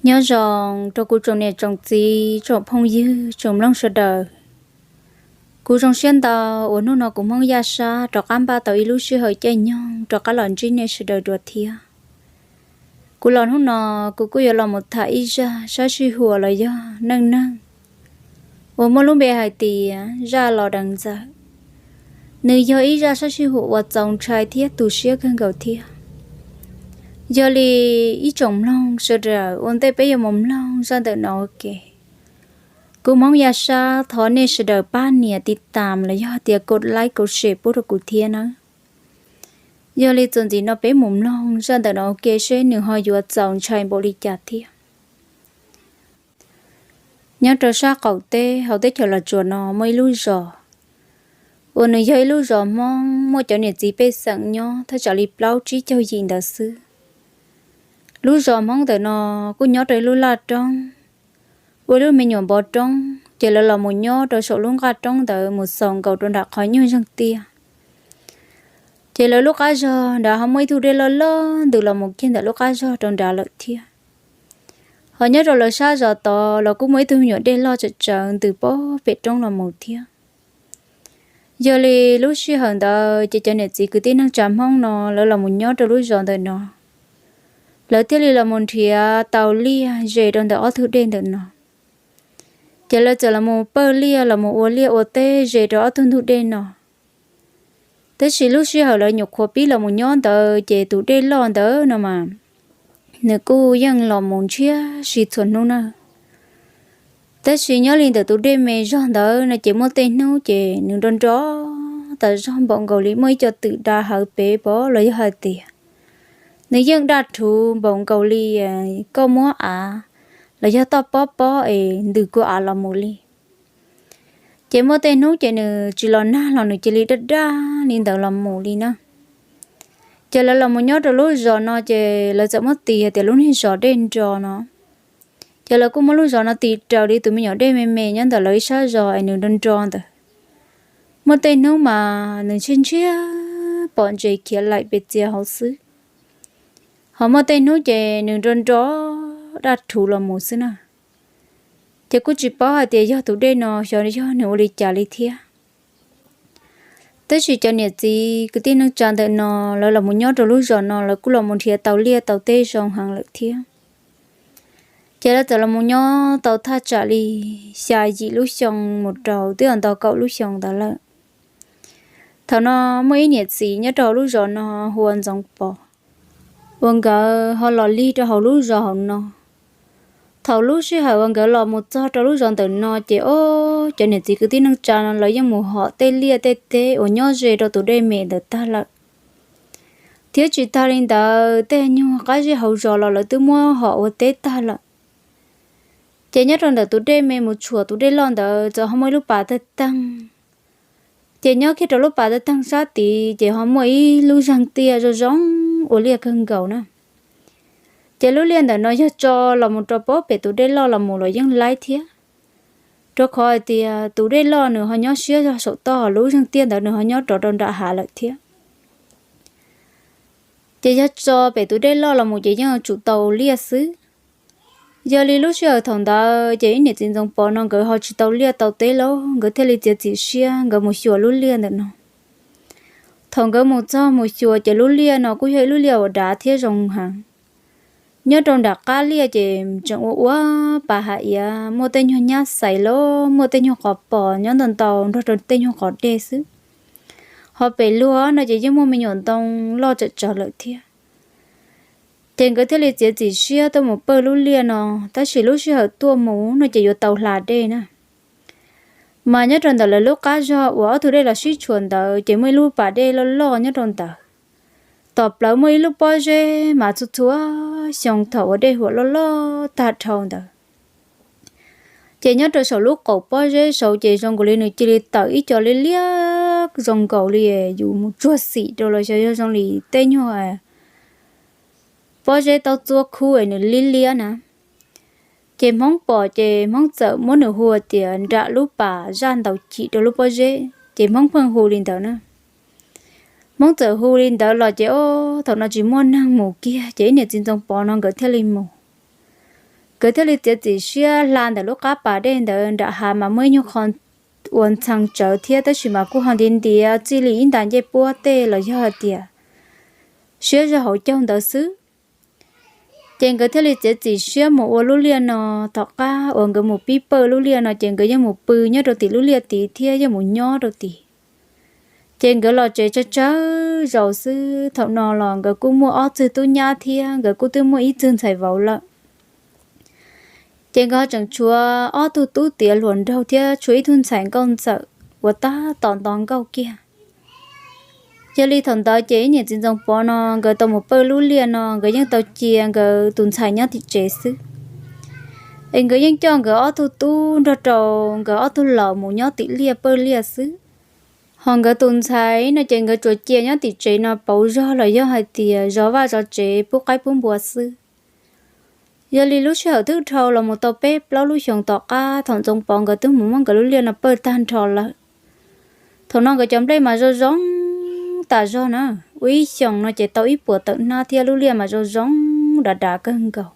Nyob zoo rau kuv tsoom niam tsoom txiv, tsoom phooj ywg, tsoom mloog sawv daws. Kuv zoo siab ntau uas hnub no kuv Hmoob Yaj Sab rov qab npaj tau ib lub sij hawm caij nyoog rov qab los ntsib nej sawv daws dua thiab. Kuv los hnub no, kuv kuj yuav los mus tham ib zaj sab sij huam los yog neej neeg uas muaj lub npe hais tias zaj Los Deev Ntxawm. Nws yog ib zaj sab sij huam uas txaus ntshai thiab tu siab kawg nkaus thiab. Yog li ib tsoom mloog sawv daws, ua ntej peb yuav mus mloog zaj ntawm no ua ke, kuv Hmoob Yaj Sab thov nej sawv daws pab nias tiv tam los yog tias kaum like kaum share pub rau kuv thiab nawb. Yog li txuas ntxiv no peb mus mloog zaj ntawm no ua ke seb nws ho yuav txaus ntshai npaum li cas thiab. Nyob rau sab qaum teb hauv teb chaws Los Tsuas no muaj ib lub zos uas nws yog ib lub zos Hmoob muaj cov niam txiv pej xeem nyob thaj tsam li plaub tsib caug yim ntawd xwb. Lub zos Hmoob ntawm no kuj nyob rau ib lub laj roob, ua lub me nyuam npov roob, ces lawv los mus nyob rau saum lub nqaj roob ntawd mus xaus nkaus rau nram qhov nyuag zeeg tiaj. Ces lawv lub qab zog nrad ho muaj ib tug dej loj loj ntws los mus kiag ntawm lub qab zog rau nrad lawm thiab. Ho nyob rau lawv sab zos tod los kuj muaj ib tug me nyuam dej loj tsawm tsawv ntws pem roob los mus thiab. Yog li lub sij hawm ntawd ces cov niam txiv kwv tij neej tsa Hmoob no lawv los mus nyob rau lub zos ntawm no, lawv thiaj li los mus nrhiav tau liaj ze rau ntawm ob tug dej ntawm no. Ces lawv txawm los mus pawj liaj los mus ua liaj ua teb ze rau ob tug ntug dej no. Tab sis lub sij hawm lawv nyuam qhuav pib los mus nyob ntawd ces tus dej loj ntawd no mas nws kuj yeej los mus ntshiab si txhua hnub na. Tab sis nyob li ntawm tus dej me zog ntawd no ces muaj tej hnub ces nws nro nro tas zog npaum nkaus li muaj ib co twm da hawv pem pov los yog hais tias nws yeej daj rhuv npaum nkaus li koj muab av los yog toj pob pob es ntws kua av los mus li. Ces muaj tej hnub ces nws tsis los nag los nws cia li daj daj li ntawd los mus li na. Ces lawv los mus nyob rau lub zos no ces lawv txawm muab tis hais tias lub niag zos dej nro no. Ces lawv kuj muab lub zos no tis raws li tus me nyuam dej me me nyob ntawm lawv ib sab zos es nws nro nro ntawd. Muaj tej hnub mas nws ntshiab ntshiab pom ntses khiav laim pes txias hauv xwb. Ho muaj tej hnub ces nws nro nro daj rhuv los mus xwb na. Ces kuj tsis paub hais tias yog tus dej no xyov yog nws ua li cas li thiab. Tab sis cov niam txiv kwv tij neej tsa ntawm no lawv los mus nyob rau lub zos no lawv kuj los mus nrhiav tau liaj tau teb zoo heev lawm thiab. Ces lawv txawm los mus nyob tau thaj tsam li xya yim lub xyoo mus rau twb yog nto kaum lub xyoo ntawd lawm. Thaum no muaj ib niam txiv nyob rau hauv lub zos no hu ua Ntxoov Pov, uas nkawd ho los lig rau hauv lub zos hauv no. Thaum lub sij hawm uas nkawd los mus txog rau lub zos ntawm no ces ob cov niam txiv kwv tij neej tsa no lawv yeej mus hom tej liaj tej teb uas nyob ze rau tus dej me ntawd tag lawm. Thiab tsis tag li ntawd tej nyuag qab zej hauv zos los lawv twb muab hom ua teb tag lawm. Ces nyob rau ntawm tus dej me mus tshuam tus dej loj ntawd txawm ho muaj ib lub pas tawg teeg. Ces nyob kiag rau lub pas tawg teeg sab tid ces ho muaj ib lub zeeg tiaj zoo zoo ua liaj kawg nkaus na. Ces lub liaj ntawm no yog tso los mus rau pem tus dej loj los mus los yeej laib thiab, rau qhov hais tias tus dej loj nws ho nyob siab zog saum toj, lub zeeg tiaj ntawd nws ho nyob rov rau nram hav lawm thiab. Ces yog tso pem tus dej loj los mus ces yeej tsum tau liaj xwb. Yog li lub sij hawm thaum ntawd ces ib niam txiv Ntxoov Pov no nkawd ho tsis tau liaj tau teb los nkawd thiaj li txiav txim siab nkawd mus xyuas lub liaj ntawm no. Thaum nkawd mus txog mus xyuas ces lub liaj no kuj yog ib lub liaj uas dav thiab zoo heev. Nyob rau nram qab liaj ces tseem ua ua pas hav iav, muaj tej nyuag nyab xais los muaj tej nyuag qos pos nyob ntau ntau nrog rau tej nyuag qos dej xwb. Ho pem luag no ces yeej muaj me nyuam ntoo loj tsawm tsawv lawm thiab. Ces nkawd thiaj li txiav txim siab tuaj mus pawj lub liaj no, tab sis lub sij hawm tuaj mus no ces yuav tau hla dej na. Mas nyob rau ntawm lawv lub qab zog uas ob tug dej los sib tshuam ntawd ces muaj ib lub pas dej loj loj nyob rau ntawd. Tom plawv muaj ib lub pob zeb mas txhua txhua xyoo thaum uas dej huam loj loj tag dhau ntawd, ces nyob rau saum lub qaum pob zeb saud ces zoo nkaus li nws cia li tawm ib co liab liab zoo nkaus li yus mus tsuag xim rau los xyov yog zoo li tej nyuag pob zeb taub txuab khub es nws liab liab na. Ces Hmoob pom ces Hmoob txawm muab nws hu tias nram lub pas zaj ntaus cim rau lub pob zeb, ces Hmoob pheej hu li ntawd na. Hmoob txawm hu li ntawd los ces ob thaum no tsis muaj neeg mus kiag ces ib niam txiv Ntxoov Pov no nkawd thiaj li mus. Nkawd thiaj li txiav txim siab hla ntawm lub qab pas dej ntawd nram hav mas muaj ib nyuag qho uas ntxhee tsawv thiab, tab sis mas kuj ho ntiav ntiav txij li ib nta ncej puab tej los yog hais tias siab zog hauv caug ntawd xwb. Ces nkawd thiaj li txiav txim siab mus ua lub liaj no. Tom qab uas nkawd mus pib pawj lub liaj no ces nkawd yeej mus pw nyob rau tim lub liaj tid thiab yeej mus nyob rau tid. Ces nkawd los tsev tsawg tsawg zaus xwb. Thaum no los nkawd kuj muaj ob txwg tub nyab thiab nkawd kuj twb muaj ib txwg ntxhais vauv lawm. Ces nkawd tseem tshuav ob tug tub tiav hluas nraug thiab tshuav ib tug ntxhais nkauj ntxawm uas tab tom nto nkauj kiag. Yog li thaum ntawd ces ib niam txiv Ntxoov Pov no nkawd tau mus pawj lub liaj no, nkawd yeej tau cia nkawd tus ntxhais nyob tim tsev xwb. Es nkawd yeej coj nkawd ob tug tub nrog rau nkawd ob tug laus mus nyob tim liaj pawj liaj xwb. Ho nkawd tus ntxhais no ces nkawd tsuas cia nyob tim tsev no pauv zog los yog hais tias zov vaj zov tsev pub qaib pub npua xwb. Yog li lub sij hawm twb dhau los mus tau peb plaub lub xyoos tom qab thaum Ntxoov Pov nkawd twb mus muab nkawd lub liaj no pawj tag nrho lawm. Thaum no nkawd cov nplej mas zoo zoo tas zog na, ua ib xyoos no ces tau ib puas tawm hnab thiab lub liaj mas zoo zoo dav dav kawg nkaus.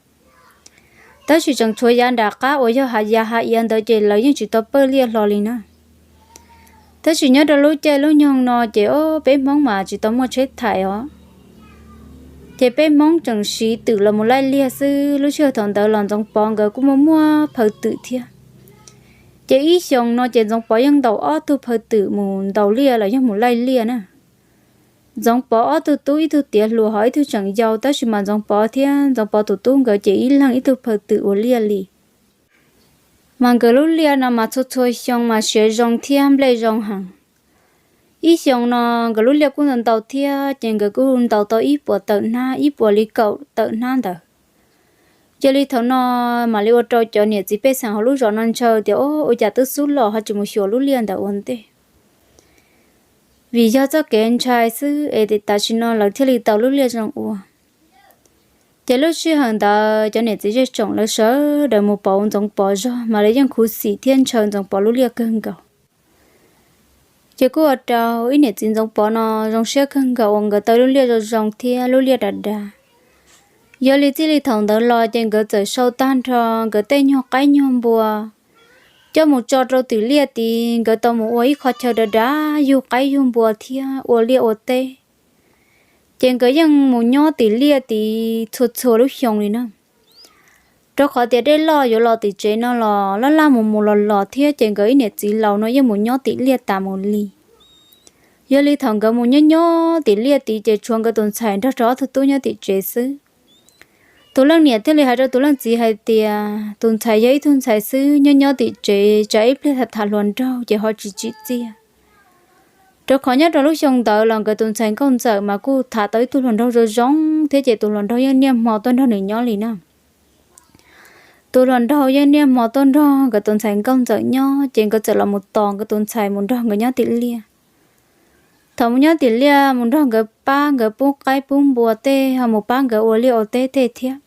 Tab sis tseem tshuav yav nram qab uas yog hav yav hav iav ntawd ces lawv yeej tsis tau pawj liaj hlo li na. Tab sis nyob rau lub caij lub nyoog no ces o peb Hmoob mas tsis tau muaj tsheb thais os. Ces peb Hmoob tseem siv twm los mus laij liaj xwb. Lub sij hawm thaum ntawd los Ntxoov Pov nkawd kuj muaj muaj phaw twm thiab. Ces ib xyoos no ces Ntxoov Pov yeej ntaus ob tug phaw twm mus ntaus liaj los yog mus laij liaj na. Ntxoov Pov ob tug tub, ib tug tiav hluas ho ib tug tseem yau, tab sis mas Ntxoov Pov thiab Ntxoov Pov tus tub nkawd ces ib leeg ib tug phaw twm ua liaj li. Mas nkawd lub liaj no mas txhua txhua xyoo mas siav zoo thiab nplej zoo heev. Ib xyoo no nkawd lub liaj kuj ntau ntau thiab ces nkawd kuj ntaus tau ib puas tawm hnab, ib puas li kaum tawm hnab ntawd. Yog li thaum no mam li ua rau cov niam txiv pej xeem hauv lub zos no ntshaw tias o ua cas twb xub los ho tsis mus xyuas lub liaj ntawd ua ntej. Vim yog txoj kev ntshai xwb es tam sim no lawv thiaj li tau lub liaj zoo ua. Ces lub sij hawm ntawd cov niam txiv zej tsoom lawv sawv daws mus pauv Ntxoov Pov zog mas lawv yeej khuv xim thiab ntshaw Ntxoov Pov lub liaj kawg nkaus. Ces kuj ua rau ib niam txiv Ntxoov Pov no zoo siab kawg nkaus uas nkawd tau lub liaj zoo zoo thiab lub liaj dav dav. Yog li txij li thaum ntawd los ces nkawd txawm sau tag nrho nkawd tej nyuag qaib nyuag npua coj mus tso rau tim liaj tid, nkawd tau mus ua ib qho chaw dav dav yug qaib yug npua thiab ua liaj ua teb. Ces nkawd yeej mus nyob tim liaj tid txhua txhua lub xyoo li na. Rau qhov tias dej loj yuav los tim tsev no los laj laj mus mus los los thiab ces nkawd ib niam txiv laus no yeej mus nyob tim liaj tas mus li. Yog li thaum nkawd mus nyob nyob tim liaj tid ces tshuav nkawd tus ntxhais nrog rau ob tug tub nyob tim tsev xwb. Tus leej niam thiaj li hais rau tus leej txiv hais tias tus ntxhais yog ib tug ntxhais xwb, nyob nyob tim tsev tsam ib pliag tham tham hluas nraug ces ho tsis tsim txiaj. Rau qhov nyob rau lub xyoo ntawd los nkawd tus ntxhais nkauj ntxawm mas kuj tham tau ib tug hluas nraug zoo zoo thiab ces tus hluas nraug yeej niaj hmo tuaj nrog nws nyob li na. Tus hluas nraug yeej niaj hmo tuaj nrog nkawd tus ntxhais nkauj ntxawm nyob ces nkawd txawm los mus tos nkawd tus ntxhais mus nrog nkawd nyob tim liaj. Thaum mus nyob tim liaj mus nrog nkawd pab nkawd pub qaib pub npua tej ho mus pab nkawd ua liaj ua teb tej thiab.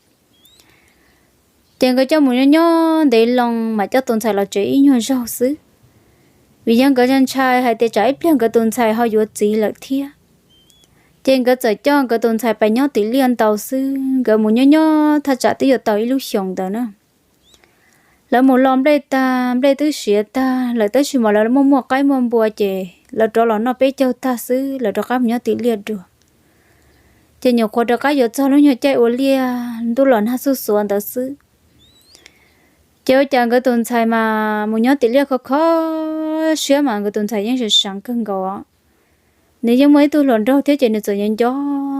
Ces nkawd coj mus nyob nyob ntev loo mas coj tus ntxhais los tsev ib nyuag zaug xwb, vim yog nkawd ntshai hais tias tsam ib pliag nkawd tus ntxhais ho yuav txiv lawm thiab. Ces nkawd txawm coj nkawd tus ntxhais pais nyob tim liaj ntau xwb, nkawd mus nyob nyob thaj tsam twb yuav tau ib lub xyoos ntawd na. Lawv mus lo nplej tag, nplej twb siav tag lawm tab sis mas lawv muaj muaj qaib muaj npua ces lawv rov los noj peb caug tag xwb lawv rov qab mus nyob tim liaj dua. Ces nyuam qhuav rov qab yuav txog lub nyuag caij ua liaj ntuj los nag xuj xuav ntawd xwb. Ces ua cas nkawd tus ntxhais mas mus nyob tim liaj kho kho siab mas nkawd tus ntxhais yeej seev seev kawg nkaus. Nws yeej muaj ib tug hluas nraug thiab ces nws txawm nco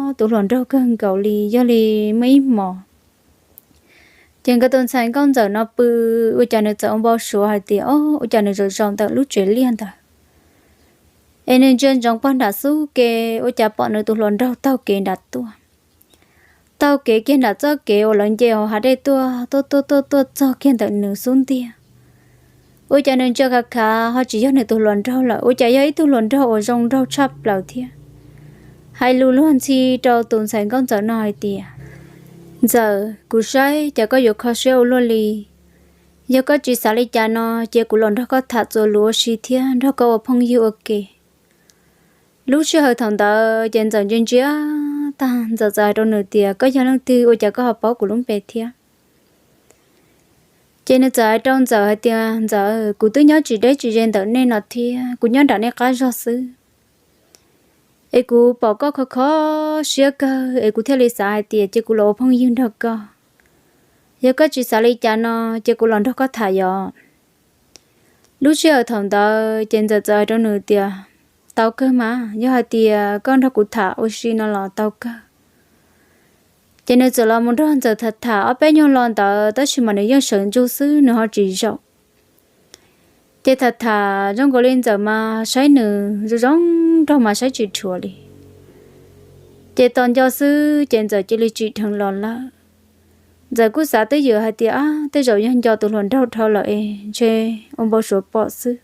nco tus hluas nraug kawg nkaus li. Yog li muaj ib hmos ces nkawd tus ntxhais nkauj ntxawm no pw, ua cas nws txawm ua npau suav hais tias o ua cas nws zaum zaum ntawm lub tsev liaj ntawd es nws ntsia ntsoov pog nram xub ke, ua cas pom nws tus hluas nraug taug kev nram tuaj, taug kev kiag nram txoj kev uas lawv nce hauv hav dej tuaj tuaj tuaj tuaj tuaj txog kiag ntawm nws xub ntiag. Ua cas nws ntsia khav khav ho tsis yog nws tus hluas nraug lawm, ua cas yog ib tug hluas nraug uas zoo nraug tshaj plaws thiab. Hais lus luag ntxhi rau tus ntxhais nkauj ntxawm no hais tias, Ntxawm, kuv saib cas koj yuav kho siab ua luaj li. Yog koj tsis xav li cas no ces kuv los nrog koj tham txuas lus ua si thiab nrog koj ua phooj ywg ua ke. Lub sij hawm thaum ntawd ces ntxawm ntsia ntsia tag ntxawm txawm hais rau nws tias, Koj yog leej twg ua cas koj ho paub kuv lub npe thiab? Ces nws txawm hais rau Ntxawm hais tias, Ntxawm, kuv twb nyob tsis deb tsis ze ntawm nej no thiab, kuv nyob nram nej qab zog xwb, es kuv pom koj khov kho siab kawg es kuv thiaj li xav hais tias cia kuv los ua phooj ywg nrog koj. Yog koj tsis xav li cas no, ces kuv los nrog koj tham yom. Lub sij hawm thaum ntawd ces Ntxawm txawm hais rau nws tias, Tau kawg mas, yog hais tias koj nrog kuv tham ua si no los tau kawg. Ces nws txawm los mus nrog Ntxawm tham tham ob peb nyuag lo ntawd, tab sis mas nws yeej sawv ntsug xwb, nws ho tsis zaum. Ces tham tham zoo nkaus li Ntxawm mas saib nws zoo zoo nraug mas saib tsis dhuav li. Ces tos nco xwb ces Ntxawm cia li tsim dheev los lawm. Ntxawm kuj xav twj ywm hais tias, Ab, tej zaum yog nco tus hluas nraug dhau lawm es ntshe ua npau suav pom xwb.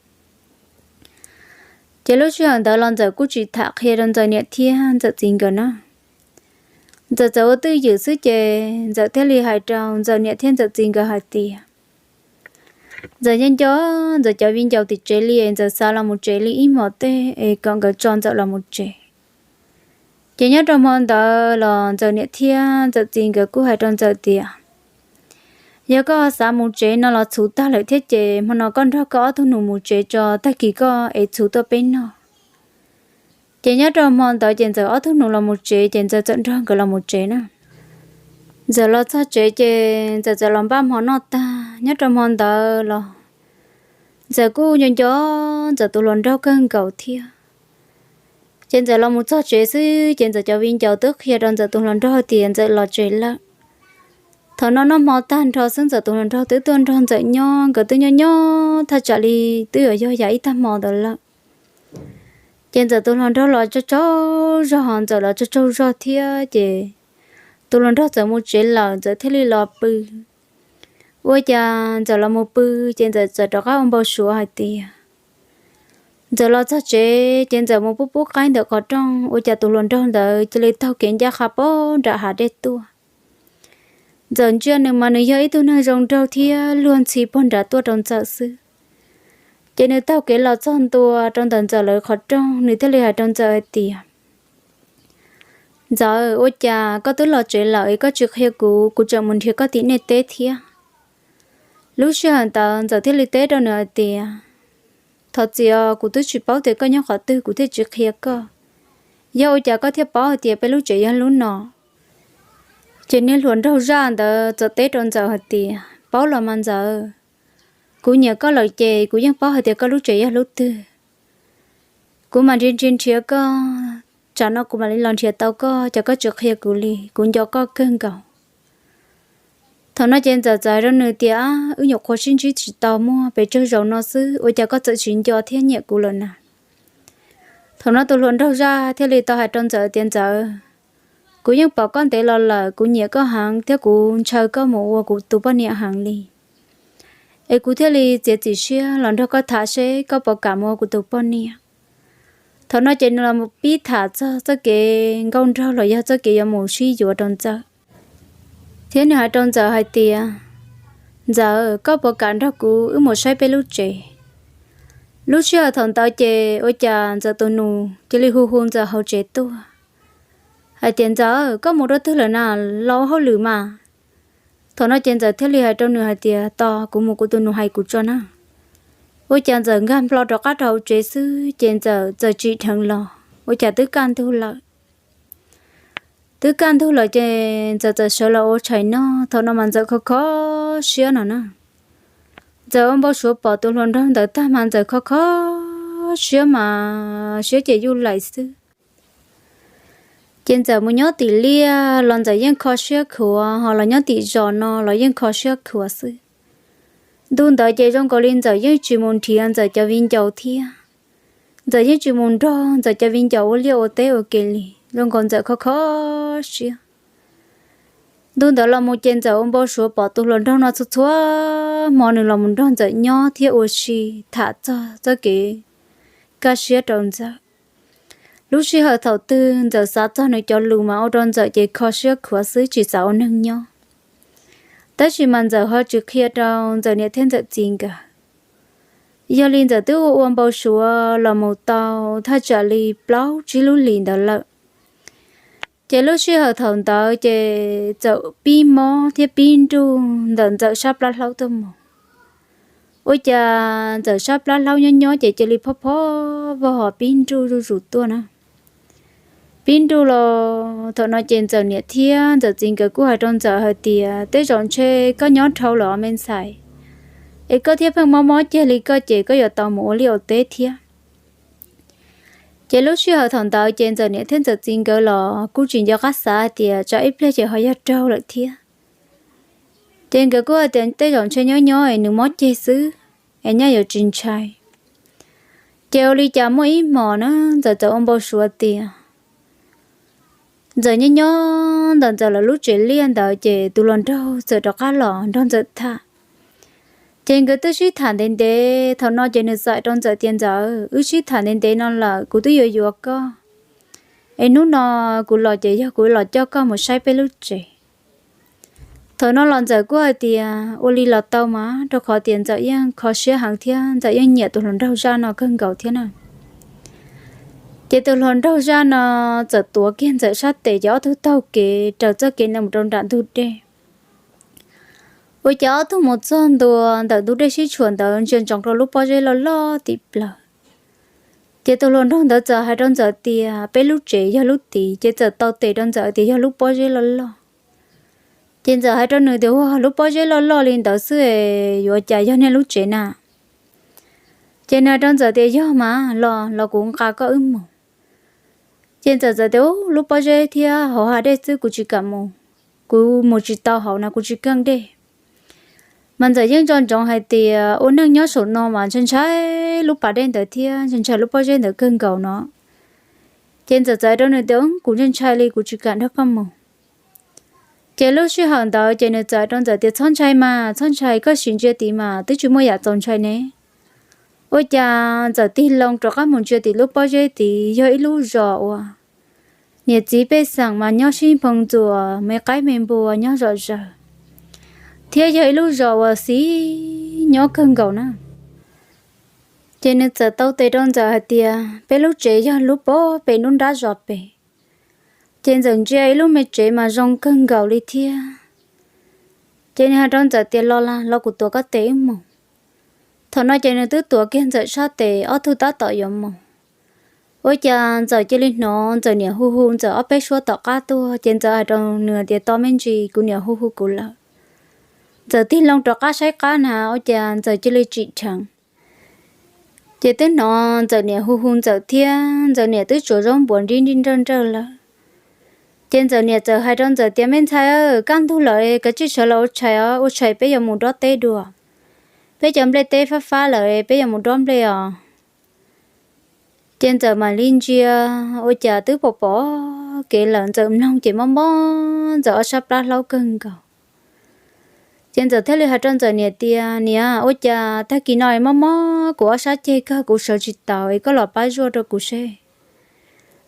Ces lub sij hawm ntawd los Ntxawm kuj tsis tham qhia rau Ntxawm niam thiab Ntxawm txiv nkawd na. Ntxawm txawm ua twj ywm xwb ces Ntxawm thiaj li hais rau Ntxawm niam thiab Ntxawm txiv nkawd hais tias, Ntxawm nco nco Ntxawm cov viv ncaus tim tsev li es Ntxawm xav los mus tsev li ib hmos tej es kom nkawd tso Ntxawm los mus tsev. Ces nyob rau hmo ntawd los Ntxawm niam thiab Ntxawm txiv nkawd kuj hais rau Ntxawm tias, Yog koj xav mus tsev no los txhuv tag lawm thiab ces hmo no koj nrog koj ob tug nus mus tsev tso, tag kis koj ev txhuv tuaj peb noj. Ces nyob rau hmo ntawd ces Ntxawm ob tug nus los mus tsev ces Ntxawm txawm nrog nkawd los mus tsev na. Ntxawm los txog tsev ces Ntxawm txawm los npaj hmo noj tag. Nyob rau hmo ntawd los Ntxawm kuj nco nco Ntxawm tus hluas nraug kawg nkaus thiab. Ces Ntxawm los mus txog tsev xwb ces Ntxawm cov viv ncaus twb qhia rau Ntxawm tus hluas nraug tias Ntxawm los tsev lawm. Thaum no noj hmo tag nrho xwb Ntxawm tus hluas nraug twb tuaj nrog Ntxawm nyob, nkawd twb nyob nyob thaj tsam li twb yuav yog yav ib tag hmo ntawd lawm. Ces Ntxawm tus hluas nraug los tsaug tsaug zog, Ntxawm los tsaug tsaug zog thiab ces tus hluas nraug txawm mus tsev lawm, Ntxawm thiaj li los pw. Ua cas Ntxawm los mus pw ces Ntxawm txawm rov qab ua npau suav hais tias, Ntxawm los txog tsev ces Ntxawm mus pub pub qaib ntawm qhov rooj, ua cas tus hluas nraug ntawd cia li taug kev ncaj qha pog nram hav dej tuaj. Ntxawm ntsia nws mas nws yog ib tug neeg zoo nraug thiab luag ntxhi pog nrad tuaj rau Ntxawm xwb. Ces nws taug kev los txog ntua rau ntawm Ntxawm lawv qhov rooj, nws thiaj li hais rau Ntxawm hais tias, Ntxawm, ua cas koj twb los tsev lawm es koj tsis qhia kuv, kuv tseem mus nrhiav koj tim nej teb thiab. Lub sij hawm ntawd Ntxawm thiaj li teb rau nws hais tias, Thov txim os, kuv twb tsis paub tias koj nyob qhov twg kuv thiaj tsis qhia koj. Yog ua cas koj thiaj paub hais tias peb lub tsev yog lub no? Ces niag hluas nraug zaj ntawd txawm teb rau Ntxawm hais tias, Paub los mas Ntxawm, kuv nyiam koj lawm ces kuv yeej paub hais tias koj lub tsev yog lub twg. Kuv mam nrhiav nrhiav nrhiav koj, tsam no kuv mam li los nrhiav tau koj, cas koj tsis qhia kuv li, kuv nco koj kawg nkaus. Thaum no ces Ntxawm txawm hais rau nws tias, Wb nyuam qhuav sib ntsib tsis tau muaj pes tsawg zaus no xwb, ua cas koj txawm tsis nco thiab nyiam kuv lawm na? Thaum no tus hluas nraug zaj thiaj li tau hais rau Ntxawm tias, Ntxawm, kuv yeej pom koj ntev los lawm, kuv nyiam koj heev thiab kuv ntshaw koj mus ua kuv tus poj niam heev li. Es kuv thiaj li txiav txim siab los nrog koj tham seb koj puas kam mus ua kuv tus poj niam. Thaum no ces nws los pib tham txog txoj kev nkauj nraug los yog txoj kev yuav mus sib yuav rau Ntxawm. Thiab nws hais rau Ntxawm hais tias, Ntxawm, koj puas kam nrog kuv wb mus saib peb lub tsev? Lub sij hawm thaum ntawd ces ua cas Ntxawm tus nus cia li hu hu Ntxawm hauv tsev tuaj hais tias, Ntxawm, koj mus rau twg lawm na? Los ua hauj lwm mas. Thaum no ces Ntxawm thiaj li hais rau nws hais tias, Tos kuv mus, kuv tus nus hais kuv tso na. Ua cas Ntxawm nkag nplo rov qab rau hauv tsev xwb ces Ntxawm txawm tsim dheev los, ua cas twb kaj ntug lawm. Twb kaj ntug lawm ces Ntxawm txawm sawv los ua tshais noj. Thaum no mas Ntxawm kho kho siab no na. Ntxawm ua npau suav pom tus hluas nraug ntawd tag mas Ntxawm kho kho siab mas siab ces yuj laim xwb. Ces Ntxawm mus nyob tim liaj los Ntxawm yeej kho siab khuav, ho los nyob tim zos no los yeej kho siab khuav xwb. Ntu ntawd ces zoo nkaus li Ntxawm yeej tsis mus nrhiav Ntxawm cov viv ncaus thiab. Ntxawm yeej tsis mus nrog Ntxawm cov viv ncaus ua liaj ua teb ua ke li, zoo nkaus Ntxawm kho kho siab. Ntu ntawd los mus ces Ntxawm ua npau suav pom tus hluas nraug no txhua txhua hmo nws los mus nrog Ntxawm nyob thiab ua si, tham txog txoj kev kaj siab rau Ntxawm. Lub sij hawm thaum twg Ntxawm xav txog nws cov lus mas ua rau Ntxawm ces kho siab khuav xwb tsis xav ua neeg nyob. Tab sis mas Ntxawm ho tsis qhia rau Ntxawm niam thiab Ntxawm txiv nkawd. Yog li Ntxawm twb ua ua npau suav los mus tau thaj tsam li plaub tsib lub hlis ntawd lawm. Ces lub sij hawm thaum ntawd ces txawm pib mob thiab pib nruj ntawm Ntxawm sab plab hlaub tuaj mus. Ua cas Ntxawm sab plab hlaub nyob nyob ces cia li phob phob vog pib nruj zuj zus tuaj na. Pib nruj los thaum no ces Ntxawm niam thiab Ntxawm txiv nkawd kuj hais rau Ntxawm hais tias, Tej zaum ntshe koj nyob dhau lawm os me ntxhais, es koj thiaj pheej mob mob ceg li koj ces koj yuav tau mus ua liaj ua teb thiab. Ces lub sij hawm thaum ntawd ces Ntxawm niam thiab Ntxawm txiv nkawd los kuj tsis nco qab xav hais tias tsam ib pliag ces ho yog raug lawm thiab. Ces nkawd kuj hais tias tej zaum ntshe nyob nyob es nws mob ceg xwb, es nyaj yuav tsis ntshai. Ces ua li cas muaj ib hmos na, Ntxawm txawm ua npau suav tias Ntxawm nyob nyob ntawm Ntxawm lawv lub tsev liaj ntawd ces tus hluas nraug txawm rov qab los nrog Ntxawm tham. Ces nkawd twb sib tham ntev ntev, thaum no ces nws txawm hais rau Ntxawm tias, Ntxawm, wb sib tham ntev ntev no lawm, kuv twb yuav yuav koj, es hnub no kuv los ces yog kuv los coj koj mus saib peb lub tsev. Thaum no los Ntxawm kuj hais tias ua li los tau mas, rau qhov tias Ntxawm yeej kho siab heev thiab Ntxawm yeej nyiam tus hluas nraug zaj no kawg nkaus thiab na. Ces tus hluas nraug zaj no txawm tuav kiag Ntxawm sab tes ces ob tug taug kev raws txoj kev no mus rau nram ntug dej. Ua cas ob tug mus txog ntua ntawm ntug dej sib tshuam ntawd ntsia ntsoov rau lub pob zeb loj loj tim plaws. Ces tus hluas nraug ntawd txawm hais rau Ntxawm tias peb lub tsev yog lub tid, ces txawm taw tes rau Ntxawm tias yog lub pob zeb loj loj. Ces Ntxawm hais rau nws tias, Ua, lub pob zeb loj loj li ntawd xwb es yuav cas yog nej lub tsev na? Ces nws hais rau Ntxawm tias, Yog mas, los los kuv nqa koj wb mus. Ces Ntxawm txawm tias, Ub, lub pob zeb thiab hauv hav dej xwb kuv tsis kam mus, kuv mus tsis tau hauv no kuv tsis keej dej. Mas Ntxawm yeej nco ntsoov hais tias ua neej nyob saum no mas ntshai ntshai lub pas dej ntawd thiab ntshai ntshai lub pob zeb ntawd kawg nkaus no. Ces Ntxawm txawm hais rau nws tias, Kuv ntshai ntshai li kuv tsis kam nrog koj mus. Ces lub sij hawm ntawd ces nws txawm hais rau Ntxawm tias, Txhob ntshai mas, txhob ntshai, koj sim ntsia tid mas twb tsis muaj yam txaus ntshai ne. Ua cas Ntxawm tig loo rov qab mus ntsia tim lub pob zeb tid yog ib lub zos uas niam txiv pej xeem mas nyob sib nphoo ntxuas, me qaib me npua nyob zom zaws, thiab yog ib lub zos uas xis nyob kawg nkaus na. Ces nws txawm taw tes rau Ntxawm hais tias, Peb lub tsev yog lub pob pem lub nrab zos pem. Ces Ntxawm ntsia ib lub me tsev mas zoo kawg nkaus li thiab. Ces nws hais rau Ntxawm tias, Los los, los kuv tuav koj tes wb mus. Thaum no ces nws twb tuav kiag Ntxawm sab tes, ob tug tab tom yuav mus. Ua cas Ntxawm cia li hnov Ntxawm niam hu hu Ntxawm ob peb suab tom qab tuaj, ces Ntxawm hais rau nws tias, Tos me ntsis, kuv niam hu hu kuv lawm. Ntxawm tig loo rov qab saib qab na, ua cas Ntxawm cia li tsim dheev. Ces twb hnov Ntxawm niam hu hu Ntxawm thiab, Ntxawm niam twb tsuav zaub npuas nrib nrib nrawj nrawj lawm. Ces Ntxawm niam txawm hais rau Ntxawm tias, Me ntxhais, kaj ntug lawm, kav tsij sawv los ua tshais os, ua tshais peb yuav mus dob teb dua. Peb cov nplej teb fab fab lawm, peb yuav mus dob nplej os. Ces Ntxawm mam li ntsia, ua cas twb pom pom kev lawm, Ntxawm mloog ces mob mob Ntxawm ob sab plab hlaub kawg nkaus. Ces Ntxawm thiaj li hais rau Ntxawm niam tias, Niam, ua cas tag kis no mob mob kuv ob sab ceg kawg, kuv sawv tsis taus, es koj los pab zuaj rau kuv seb.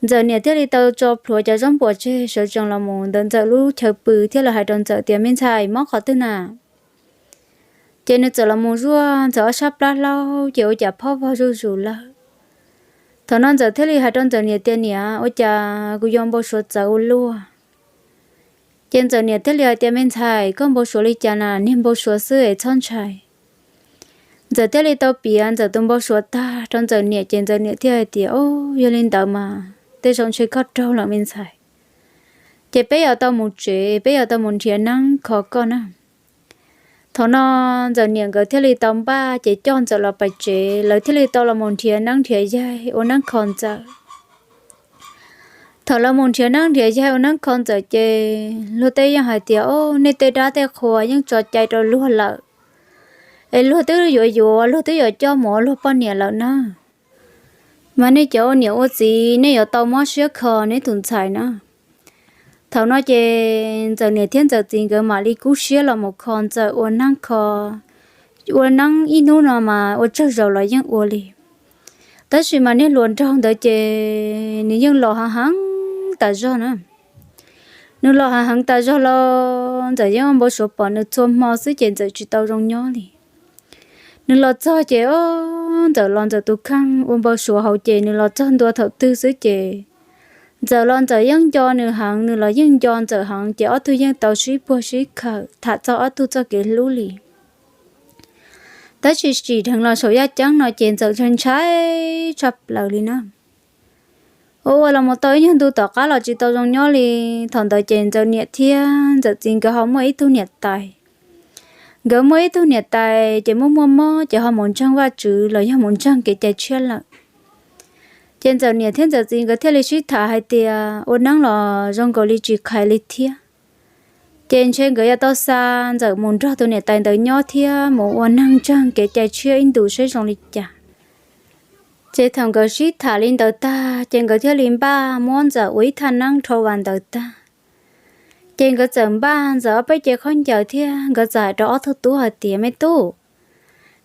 Ntxawm niam thiaj li tau tso plhuav cov zaub npuas tseg, sawv tsees los mus ntawm Ntxawm lub chaw pw thiab los hais rau Ntxawm tias, Me ntxhais, mob qhov twg na? Ces nws txawm los mus zuaj Ntxawm ob sab plab hlaub ces ua cas phob vog zuj zus lawm. Thaum no Ntxawm thiaj li hais rau Ntxawm niam tias, Niam, ua cas kuv yuav npau suav txawv ua luaj? Ces Ntxawm niam thiaj li hais tias, Me ntxhais, koj npau suav li cas na? Niag npau suav xwb es txhob ntshai. Ntxawm thiaj li tau piav Ntxawm tus npau suav tag rau Ntxawm niam, ces Ntxawm niam thiaj hais tias, O, yog li ntawd mas tej zaum ntshe koj raug lawm me ntxhais. Ces peb yuav tau mus tsev, peb yuav tau mus nrhiav neeb kho koj na. Thaum no Ntxawm niam nkawd thiaj li tau npaj ces coj Ntxawm los pem tsev, lawv thiaj li tau los mus nrhiav neeb nrhiav yaig ua neeb kho Ntxawm. Thaum lawv mus nrhiav neeb nrhiav yaig ua neeb kho Ntxawm ces luag tej yeej hais tias, O, nej tej dab tej qhua yeej tso cai rau luag lawm, es luag twb yuav yuav, luag twb yuav coj mus ua luag poj niam lawm na. Mas nej cov ua niam ua txiv nej yuav tau mob siab kho neb tus ntxhais na. Thaum no ces Ntxawm niam thiab Ntxawm txiv nkawd mam li kub siab los mus kho Ntxawm ua neeb kho, ua neeb ib hnub no mas ua tsawg zaus los yeej ua li. Tab sis mas niag hluas nraug ntawd ces nws yeej los heev heev tas zog na. Nws los heev heev tas zog los Ntxawm yeej ua npau suav pom nws txhua hmo xwb ces Ntxawm tsis tau zoo nyob li. Nws los txog ces, o, Ntxawm los Ntxawm tus kheej ua npau suav hauv ces nws los txog ntua thaum twg xwb ces Ntxawm los Ntxawm yeej nco nws heev, nws los yeej nco Ntxawm heev ces ob tug yeej tau sib puag sib khawm tham txog ob tug txoj kev hlub li. Tab sis tsim dheev los saum yaj ceeb no ces Ntxawm ntshai ntshai tshaj plaws li na. Ua ua los mus tau ib nyuag ntu tom qab los tsis tau zoo nyob li. Thaum ntawd ces Ntxawm niam thiab Ntxawm txiv nkawd ho muaj ib tug niam tais. Nkawd muaj ib tug niam tais ces muaj muaj mob ces ho mus ntseeg Vajtswv los yog mus ntseeg kev cai tshiab lawm. Ces Ntxawm niam thiab Ntxawm txiv nkawd thiaj li sib tham hais tias ua neeb los zoo nkaus li tsis khaiv li thiab. Ces ntshe nkawd yuav tau xa Ntxawm mus nrog tus niam tais ntawd nyob thiab mus ua neeg ntseeg kev cai tshiab ib ntus saib zoo li cas. Ces thaum nkawd sib tham li ntawd tag ces nkawd thiaj li npaj muab Ntxawm ua ib thaj neeb dhau vas ntawd tag. Ces nkawd txawm npaj Ntxawm ob peb cev khaub ncaws thiab nkawd txawm hais rau ob tug tub hais tias, Me tub,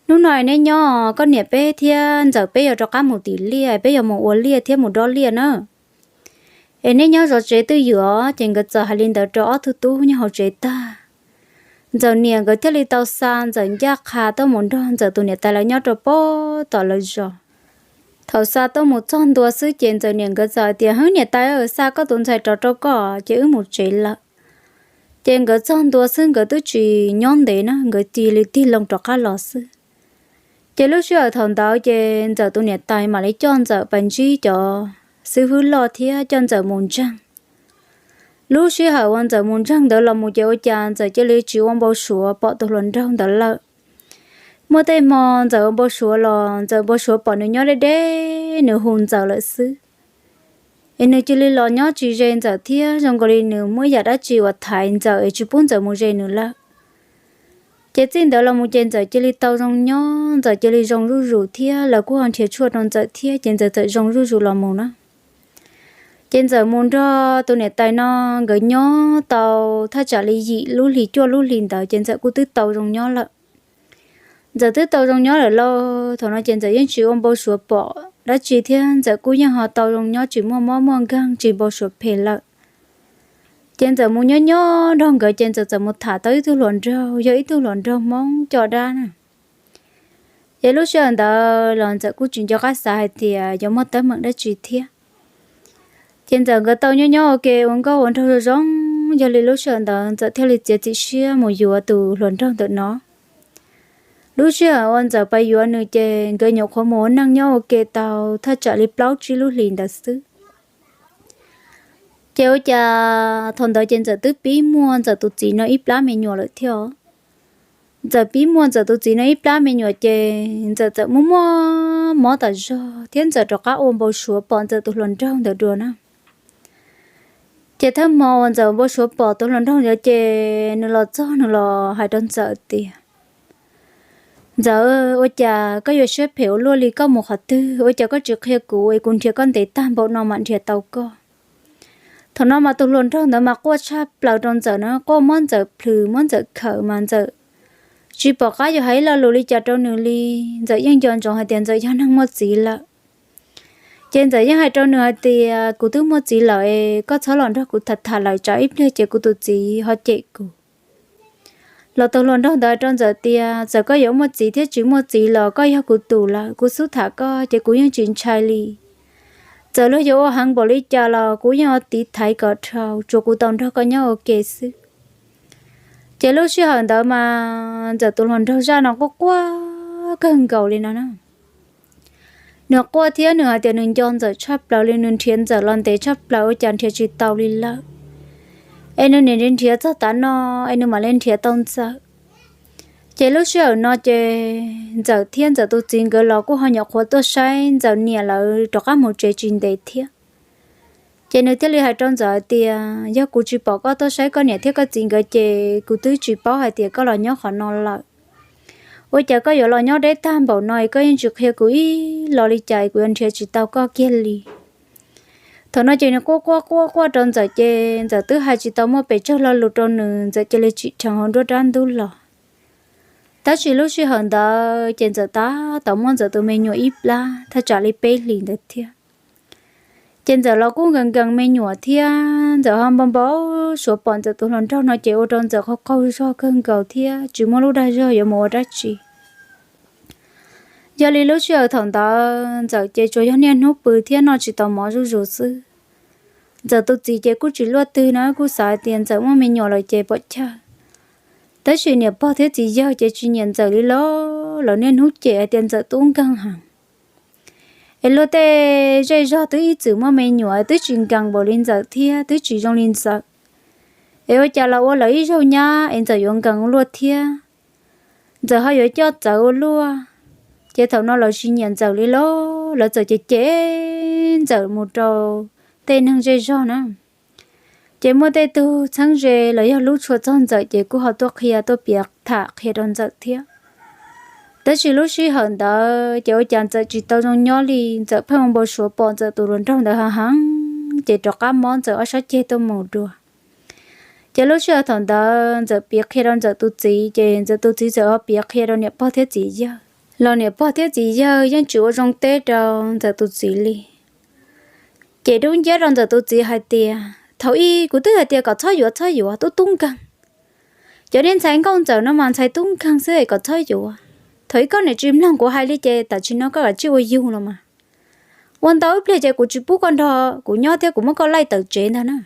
hnub no neb nyob, koj niam peb thiab Ntxawm peb yuav rov qab mus tim liaj, peb yuav mus ua liaj thiab mus dob liaj na. Es neb nyob zov tsev twj ywm. Ces nkawd txawm hais li ntawd rau ob tug tub nyob hauv tsev tag, Ntxawm niam nkawd thiaj li tau xa Ntxawm ncaj qha tuaj mus nrog Ntxawm tus niam tais lawv nyob rau pem tom lawv zos. Thaum xa tuaj mus txog ntua xwb ces Ntxawm niam nkawd txawm hais tias, Hwb, niam tais, xa koj tus ntxhais rov rau koj ces wb mus tsev lawm. Ces nkawd txog ntua xwb nkawd twb tsis nyob ntev na, nkawd cia li tig loo rov qab los xwb. Ces lub sij hawm thaum ntawd ces Ntxawm tus niam tais mam li coj Ntxawm pas ntsib cov xib hwb loj thiab coj Ntxawm mus ntseeg. Lub sij hawm uas Ntxawm mus ntseeg ntawd los mus ces ua cas Ntxawm cia li tsis ua npau suav pom tus hluas nraug ntawd lawm. Muaj tej hmo Ntxawm ua npau suav los Ntxawm npau suav pom nws nyob deb deb, nws hu Ntxawm lawm xwb, es nws cia li los nyob tsis ze Ntxawm thiab zoo nkaus li nws muaj yam dab tsi uas thaiv Ntxawm es tsis pub Ntxawm mus ze nws lawm. Ces txij ntawd los mus ces Ntxawm cia li tau zoo nyob, Ntxawm cia li zoo zuj zus thiab lawv kuj ho nrhiav tshuaj rau Ntxawm thiab ces Ntxawm txawm zoo zuj zus los mus na. Ces Ntxawm mus nrog tus niam tais no nkawd nyob tau thaj tsam li yim lub hlis cuaj lub hlis ntawd ces Ntxawm kuj twb tau zoo nyob lawm. Ntxawm twb tau zoo nyob lawm lauj, thaum no ces Ntxawm yeej tsis ua npau suav pom dab tsi thiab Ntxawm kuj yeej ho tau zoo nyob tsis muaj mob muaj nkeeg tsis npau suav phem lawm. Ces Ntxawm mus nyob nyob nrog nkawd ces Ntxawm txawm mus tham tau ib tug hluas nraug, yog ib tug hluas nraug Hmoob coj dab na. Ces lub sij hawm ntawd los Ntxawm kuj tsis nco qab xav hais tias yuav muaj teeb meem dab tsi thiab. Ces Ntxawm nkawd tau nyob nyob ua ke ua nkauj ua nraug zoo zoo, yog li lub sij hawm ntawd Ntxawm thiaj li txiav txim siab mus yuav tus hluas nraug ntawm no. Lub sij hawm uas Ntxawm pais yuav nws ces nkawd nyuam qhuav mus ua neej nyob ua ke tau thaj tsam li plaub tsib lub hlis ntawd xwb. Ces ua cas thaum ntawd ces Ntxawm twb pib muaj Ntxawm tus txiv no ib plab me nyuam lawm thiab os. Ntxawm pib muaj Ntxawm tus txiv no ib plab me nyuam ces Ntxawm txawm muaj muaj mob tas zog thiab Ntxawm rov qab ua npau suav pom Ntxawm tus hluas nraug ntawd dua na. Ces thawj hmo uas Ntxawm npau suav pom tus hluas nraug ntawd ces nws los txog nws los hais rau Ntxawm tias, Ntxawm, ua cas koj yuav siab phem ua luaj li, koj mus qhov twg ua cas koj tsis qhia kuv es kuv nrhiav koj ntev tag npaum no mam nrhiav tau koj. Thaum no mas tus hluas nraug ntawd mas quaj tshaj plaws rau Ntxawm na, quaj muab Ntxawm plhws muab Ntxawm khawm mas Ntxawm tsis pom qab yuav hais ib lo lus li cas rau nws li. Ntxawm yeej nco ntsoov hais tias Ntxawm yog neeg muaj txiv lawm. Ces Ntxawm yeej hais rau nws hais tias, Kuv twb muaj txiv lawm es koj txhob los nrog kuv tham tham lawm tsam ib pliag ces kuv tus txiv ho cem kuv. Los tus hluas nraug ntawd hais rau Ntxawm tias, Txawm koj yuav muaj txiv thiab tsis muaj txiv los koj yog kuv tus lawm, kuv xub tham koj ces kuv yeej tsis ntshai li. Txawm luag yuav ua heev npaum li cas los kuv yeej ua tiv thaiv kom dhau, tsuas kuv tau nrog koj nyob ua ke xwb. Ces lub sij hawm ntawd mas Ntxawm tus hluas nraug zaj no quaj quaj kawg nkaus li no na. Nws quaj thiab nws hais tias nws nco Ntxawm tshaj plaws li, nws nrhiav Ntxawm los ntev tshaj plaws ua cas nrhiav tsis tau li lawm. Es nws niaj nrhiav txog tav no es nws mam li nrhiav tau Ntxawm. Ces lub sij hawm no ces Ntxawm thiab Ntxawm tus txiv nkawd los kuj ho nyuam qhuav tuaj saib Ntxawm niam lawv rov qab mus tsev tsis ntev thiab. Ces nws thiaj li hais rau Ntxawm hais tias, Yog kuv tsis pom koj tuaj saib koj niam thiab koj txiv nkawd ces kuv twb tsis paub hais tias koj los nyob qhov no lawm. Ua cas koj yuav los nyob deb tag npaum no es koj yeej tsis qhia kuv ib lo li cas es kuv yuav nrhiav tsis tau koj kiag li. Thaum no ces nws quaj quaj quaj quaj rau Ntxawm ces Ntxawm twb hais tsis tau muaj pes tsawg lo lus rau nws, Ntxawm cia li tsim dheev hauv nruab rab ntub los. Tab sis lub sij hawm ntawd ces Ntxawm tab tom muaj Ntxawm tus me nyuam ib plab thaj tsam li peb hlis ntawd thiab. Ces Ntxawm los kuj nkees nkees me nyuam thiab Ntxawm ho npau npau suav pom Ntxawm tus hluas nraug no ces ua rau Ntxawm qaug qaug zog kawg nkaus thiab tsis muaj lub dag zog yuav mus ua dab tsi. Yog li lub sij hawm thaum ntawd Ntxawm ces tsuas yog niaj hnub pw thiab noj tsis tau mov zuj zus xwb. Ntxawm tus txiv ces kuj tsis luaj twg na, kuj xav hais tias Ntxawm muaj me nyuam lawm ces pom chaw. Tab sis niam pog thiab txiv yawg ces tsis nyiam Ntxawm li los lawv niaj hnub cem hais tias Ntxawm tub nkeeg heev. Es luag tej zej zog twb ib txwm muaj me nyuam twb tsis nkees npaum li Ntxawm thiab twb tsis zoo li Ntxawm, es ua cas los ua lawv ib zaug nyab es Ntxawm yuav nkees ua luaj thiab, Ntxawm ho yuav coj txawv ua luaj. Ces thaum no lawv tsis nyiam Ntxawm li los lawv txawm cem cem Ntxawm mus rau tej neeg zej zog na. Ces muaj tej tug txheeb ze los yog hlub tshua txog Ntxawm ces kuj ho tuaj qhia tuaj piav tham qhia rau Ntxawm thiab. Tab sis lub sij hawm ntawd ces ua cas Ntxawm tsis tau zoo nyob li, Ntxawm pheej ua npau suav pom Ntxawm tus hluas nraug ntawd heev heev ces rov qab mob Ntxawm ob sab ceg tuaj mus dua. Ces lub sij hawm thaum ntawd Ntxawm piav qhia rau Ntxawm tus txiv ces Ntxawm tus txiv txawm ho piav qhia rau niam pog thiab txiv yawg los niam pog thiab txiv yawg yeej tsis ua zoo teb rau Ntxawm tus txiv li. Ces dub nciab rau Ntxawm tus txiv hais tias thaum ub kuv twb hais tias kom txhob yuav txhob yuav, tub tub nkeeg. Cov niag ntxhais nkauj Ntxawm no mas ntxhais tub nkeeg xwb es kom txhob yuav. Thaum ub koj niam tsis mloog kuv hais li ces tam sim no koj kav tsij ua yug los mas. Ua ntau ib pliag ces kuv tsis pub koj nrog kuv nyob thiab kuv muab koj laij tawm tsev ntag na.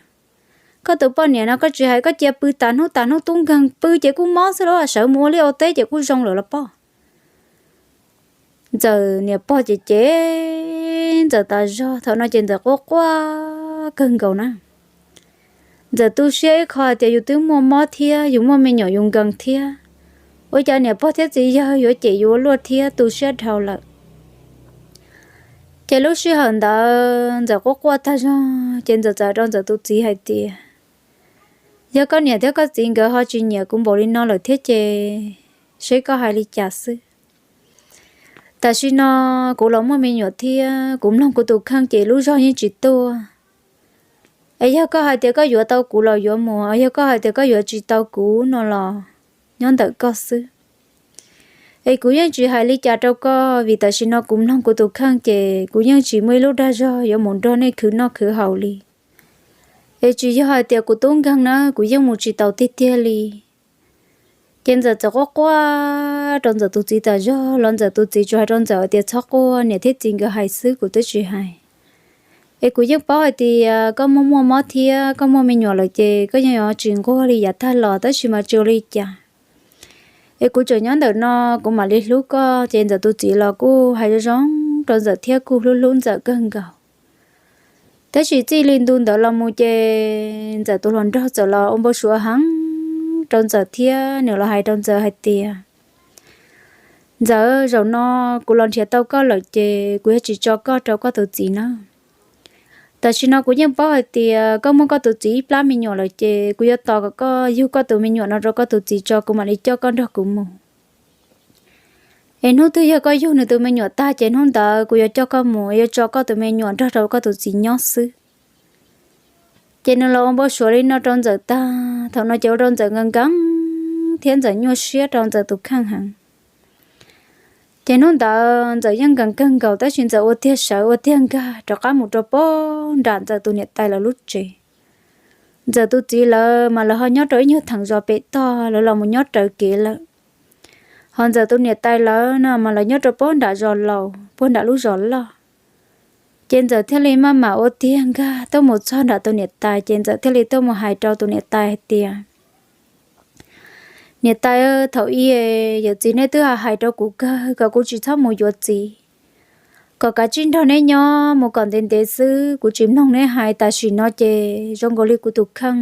Koj tus poj niam no koj tsis hais koj cia pw tas hnub tas hnub tub nkeeg, pw ces kuj mob xwb los sawv mus ua liaj ua teb ces kuj zoo lawm los poj. Ntxawm niam pog ces cem Ntxawm tas zog, thaum no ces Ntxawm quaj quaj kawg nkaus na. Ntxawm tu siab ib qho hais tias yus twb muaj mob thiab yus muaj me nyuam yus nkees thiab, ua cas niam pog thiab txiv yawg yuav cem yus ua luaj thiab tu siab dhau lawm. Ces lub sij hawm ntawd Ntxawm quaj quaj tag zog ces Ntxawm txawm hais rau Ntxawm tus txiv hais tias yog koj niam thiab koj txiv nkawd ho tsis nyiam kuv npaum li no lawm thiab ces seb koj hais li cas xwb. Tam sim no kuv los muaj me nyuam thiab kuv mloog kuv tus kheej ces lub zog yeej tsis tuaj. Es yog koj hais tias koj yuav tau kuv los yuav mus, yog koj hais tias koj yuav tsis tau kuv no los nyob ntawm koj xwb. Es kuv yeej tsis hais li cas rau koj vim tam sim no kuv mloog kuv tus kheej ces kuv yeej tsis muaj ib lub dag zog yuav mus nrog nej khwv noj khwv haus li. Es tsis yog hais tias kuv tub nkeeg na kuv yeej mus tsis taus tiag tiag li. Ces Ntxawm txawm quaj quaj rau Ntxawm tus txiv tas zog los Ntxawm tus txiv tsuas hais rau Ntxawm tias txhob quaj, niam thiab txiv nkawd hais xwb kuv twb tsis hais. Es kuv yeej paub hais tias koj muaj muaj mob thiab koj muaj me nyuam lawm ces koj yeej yuav tsis nquag li yav tag los tab sis mas tsis ua li cas. Es kuv tseem nyob ntawm no kuv mam li hlub koj. Ces Ntxawm tus txiv los kuj hais zoo zoo rau Ntxawm thiab kuj hlub hlub Ntxawm kawg nkaus. Tab sis txij li ntu ntawd los mus ces Ntxawm tus hluas nraug txawm los ua npau suav heev rau Ntxawm thiab nws los hais rau Ntxawm hais tias Ntxawm, zaum no kuv los nrhiav tau koj lawm ces kuv yuav tsis tso koj rau koj tus txiv na. Tam sim no kuv yeej paub hais tias koj muaj koj tus txiv ib plab me nyuam lawm ces kuv yuav tos kom koj yug koj tus me nyuam no rau koj tus txiv tso kuv mam li coj koj nrog kuv mus. Es hnub twg yog koj yug nws tus me nyuam tag ces hnub ntawd kuv yuav coj koj mus, yuav tso koj tus me nyuam nrog rau koj tus txiv nyob xwb. Ces nws los ua npau suav li no rau Ntxawm tag, thaum no ces ua rau Ntxawm nkees nkees thiab Ntxawm nyuaj siab rau Ntxawm tus kheej heev. Ces hnub ntawd Ntxawm yeej nkees kawg nkaus tab sis Ntxawm ua tiag sawv ua tiag nkag rov qab mus rau pem nram Ntxawm tus niam tais lawv lub tsev. Ntxawm tus txiv lawv mas lawv ho nyob rau ib nyuag theem zos pem toj, lawv los mus nyob raws kev lawm. Ho Ntxawm tus niam tais lawv no mas lawv nyob rau pem nram zos laus puag nram lub zos loj. Ces Ntxawm thiaj li maj mam ua tiag nkag tuaj mus txog nram tus niam tais ces Ntxawm thiaj li tuaj mus hais rau tus niam tais hais tias, niam tais, thaum ub yawm txiv neb twb hais hais rau kuv kawg kom kuv tsis txhob mus yuav txiv, kom kav tsij nrog neb nyob mus kom ntev ntev xwb, kuv tsis mloog neb hais tam sim no ces zoo nkaus li kuv tus kheej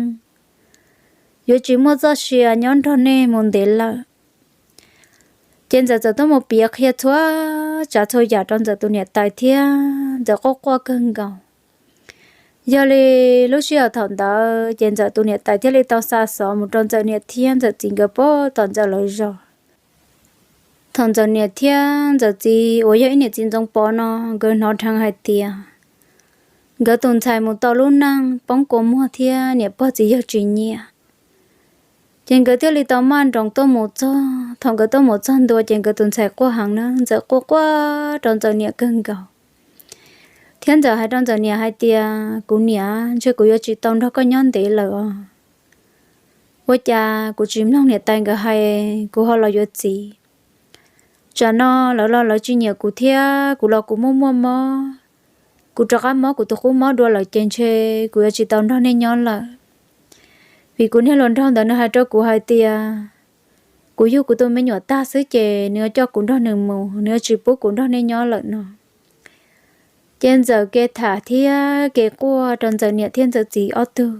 yuav tsis muaj txoj sia nyob nrog nej mus ntev lawm. Ces Ntxawm txawm tuaj mus piav qhia txhua tsav txhua yam rau Ntxawm tus niam tais thiab Ntxawm quaj quaj kawg nkaus. Yog li lub sij hawm thaum ntawd ces Ntxawm tus niam tais thiaj li tau xa xov mus rau Ntxawm niam thiab Ntxawm txiv nkawd pem tom Ntxawm lawv zos. Thaum Ntxawm niam thiab Ntxawm txiv uas yog ib niam txiv Ntxoov Pov no, nkawd hnov dheev hais tias nkawd tus ntxhais mus tau lub neej poob kua muag thiab niam pog txiv yawg tsis nyiam, ces nkawd thiaj li tau maj nroos tuaj mus txog. Thaum nkawd tuaj mus txog ntua ces nkawd tus ntxhais quaj heev na, Ntxawm quaj quaj rau Ntxawm niam kawg nkaus. Thiab Ntxawm hais rau Ntxawm niam hais tias, kuv niam, ntshe kuv yuav tsis tau nrog koj nyob ntev lawm os. Ua cas kuv tsis mloog niam tais nkawd hais kuv ho los yuav txiv? Tsam no lawv los lawv tsis nyiam kuv thiab kuv los kuv muaj muaj mob. Kuv rov qab mob kuv tus qub mob dua lawm ces ntshe kuv yuav tsis tau nrog nej nyob lawm. Vim kuv niag hluas nraug ntawd nws hais rau kuv hais tias kuv yug kuv tus me nyuam tag xwb ces nws yuav coj kuv nrog nws mus, nws yuav tsis pub kuv nrog nej nyob lawm no. Ces Ntxawm kev tham thiab kev quaj rau Ntxawm niam thiab Ntxawm txiv ob tug.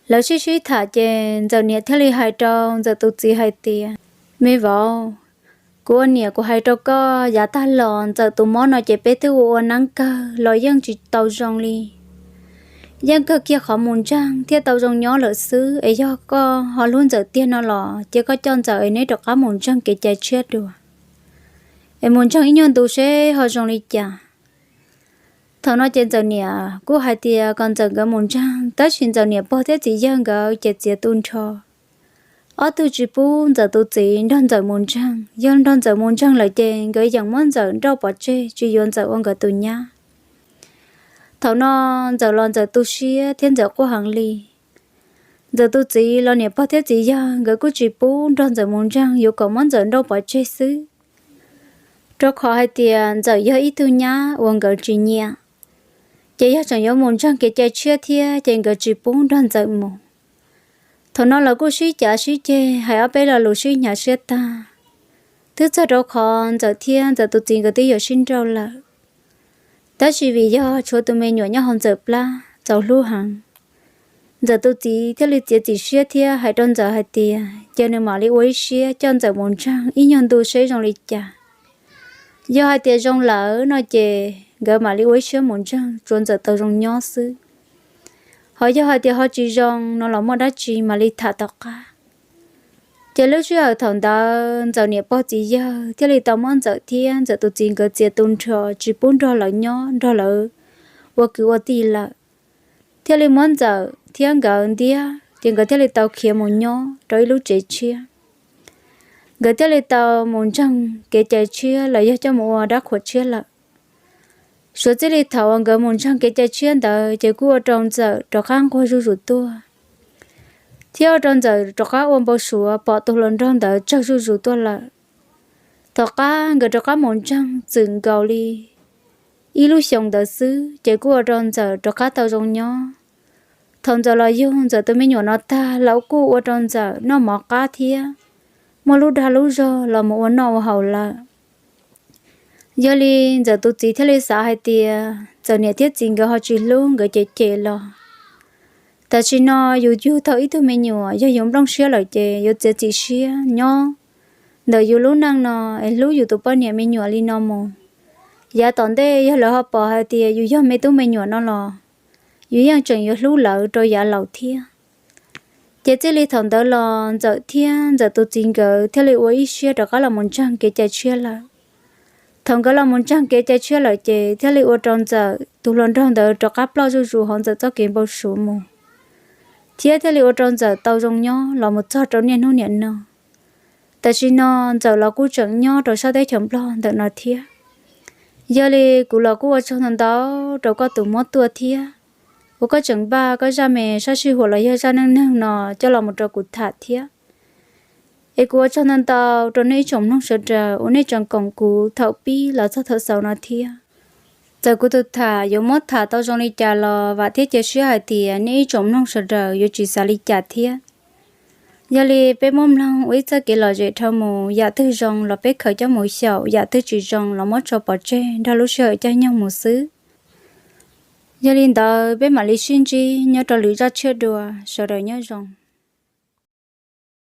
Lawv sib sib tham ces Ntxawm niam thiaj li hais rau Ntxawm tus txiv hais tias, Me vauv, kuv ua niam kuv hais rau koj, yav tag los Ntxawm tus mob no ces peb twb ua ua neeb kawg los yeej tsis tau zoo li. Yeej kawg kiag qhov mus ntseeg thiaj tau zoo nyob lawm xwb, es yog koj ho hlub Ntxawm tiag no los cia koj coj Ntxawm es neb rov qab mus ntseeg kev cai tshiab dua, es mus ntseeg ib nyuag ntu seb ho zoo li cas. Thaum no ces Ntxawm niam kuj hais tias kom Ntxawm nkawd mus ntseeg, tab sis Ntxawm niam pog thiab txiv yawg nkawd ces txiav tu nrho. Ob tug tsis pub Ntxawm tus txiv nrog Ntxawm mus ntseeg, yog nrog Ntxawm mus ntseeg lawm ces nkawd yeem muab Ntxawm nrauj pov tseg tsis yuav Ntxawm ua nkawd tus nyab. Thaum no Ntxawm los Ntxawm tu siab thiab Ntxawm quaj heev li. Ntxawm tus txiv los niam pog thiab txiv yawg nkawd kuj tsis pub nrog Ntxawm mus ntseeg, yuav kom muab Ntxawm nrauj pov tseg xwb, rau qhov hais tias Ntxawm yog ib tug nyab uas nkawd tsis nyiam. Ces yog tseem yuav mus ntseeg kev cai tshiab thiab ces nkawd tsis pub nrog Ntxawm mus. Thaum no lawv kuj sib cav sib ceg hais ob peb lo lus sib hnyav siab tag, twb txog rau qhov Ntxawm thiab Ntxawm tus txiv nkawd twb yuav sib nrauj lawm. Tab sis vim yog tshuav tus me nyuam nyob hauv Ntxawm plab txaus hlub heev, Ntxawm tus txiv thiaj li txiav txim siab thiab hais rau Ntxawm hais tias cia nws mam li ua ib siab coj Ntxawm mus ntseeg ib nyuag ntu seb zoo li cas. Yog hais tias zoo lawm no ces nkawd mam li ua ib siab mus ntseeg tsuav Ntxawm tau zoo nyob xwb. Ho yog hais tias ho tsis zoo no los muaj dab tsi mam li tham tom qab. Ces lub sij hawm thaum ntawd Ntxawm niam pog txiv yawg thiaj li tau muab Ntxawm thiab Ntxawm tus txiv nkawd txiav tu nrho tsis pub nrog lawv nyob nrog lawv ua kwv ua tij lawm, thiaj li muab Ntxawm thiab nkawd ntiab ces nkawd thiaj li tau khiav mus nyob rau ib lub tsev tshiab. Nkawd thiaj li tau mus ntseeg kev cai tshiab los yog coj mus ua dab qhuas tshiab lawm. Suav txij li thaum uas nkawd mus ntseeg kev cai tshiab ntawd ces kuj ua rau Ntxawm rov qab nquag zuj zus tuaj, thiab ua rau Ntxawm rov qab ua npau suav pom tus hluas nraug ntawd tsawg zuj zus tuaj lawm. Tom qab nkawd rov qab mus ntseeg txwm nkaus li ib lub xyoo ntawd xwb ces kuj ua rau Ntxawm rov qab tau zoo nyob. Thaum Ntxawm los yug Ntxawm tus me nyuam no tag los kuj ua rau Ntxawm noj mov qab thiab muaj lub dag lub zog los mus ua noj ua haus lawm. Yog li Ntxawm tus txiv thiaj li xav hais tias Ntxawm niam thiab txiv nkawd ho tsis hlub nkawd ces cem los. Tam sim no yus yug tau ib tug me nyuam, yog yus nplooj siab lawm ces yuav txiav txim siab nyob ntawm yus lub neej no es hlub yus tus poj niam me nyuam li no mus. Yav tom ntej yog lawv ho pom hais tias yus yog me tub me nyuam no los yus yeej tseem yuav hlub lawv rau yav laus thiab. Ces txij li thaum ntawd los Ntxawm thiab Ntxawm tus txiv nkawd thiaj li ua ib siab rov qab los mus ntseeg kev cai tshiab lawm. Thaum nkawd los mus ntseeg kev cai tshiab lawm ces thiaj li ua rau Ntxawm tus hluas nraug ntawd rov qab ploj zuj zus hauv Ntxawm txoj kev npau suav mus, thiab thiaj li ua rau Ntxawm tau zoo nyob los mus txog rau niaj hnub niam no. Tam sim no Ntxawm los kuj tseem nyob rau sab teb chaws Nplog ntawm no thiab. Yog li kuv los kuj ua tsaug ntau ntau rau koj tus muab tuaj thiab uas koj tseem npaj koj zaj me sab sij huam los yog zaj neej neeg no coj los mus rau kuv tham thiab. Es kuv ua tsaug ntau ntau rau nej ib tsoom mloog sawv daws uas nej tseem koom kuv thaum pib los txog thaum xaus no thiab. Txawm kuv tus tham yuav muab tham tau zoo li cas los vam thiab cia siab hais tias nej ib tsoom mloog sawv daws yuav tsis xav li cas thiab. Yog li peb muab mloog ua ib txoj kev lom zem dhau mus, yam twg zoo los peb khaws coj mus xyaum, yam twg tsis zoo los muab tso pov tseg nrog lub sij hawm caij nyoog mus xwb. Yog li ntawd peb mam li sib ntsib nyob rau lwm zaj tshiab dua, sawv daws nyob zoo.